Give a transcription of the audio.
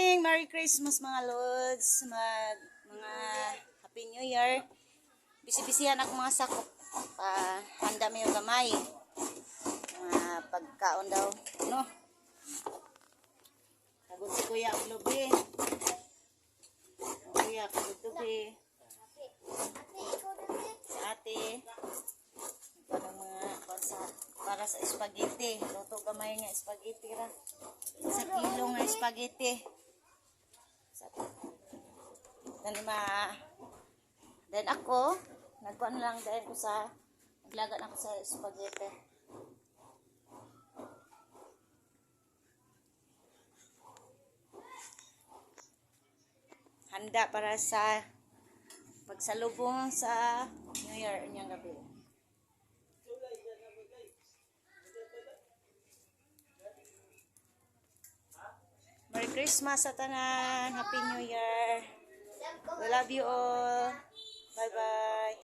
Morning! Merry Christmas, mga lods! Mga Happy New Year! Bisi-bisihan ako mga sakop. Pa, handa mi og gamay. Mga pagkaon daw. No? Pagod si Kuya og lubi. Kuya, pagod lubi. Si ate. Para mga para sa spaghetti. Luto gamay nga spaghetti ra. Sa kilo nga spaghetti. Sa Then ma Then ako, nagkuan lang dahil ko sa naglaga na ako sa spaghetti. Handa para sa pagsalubong sa New Year unyang gabi. Merry Christmas sa tanan. Happy New Year. We love you all. Bye-bye.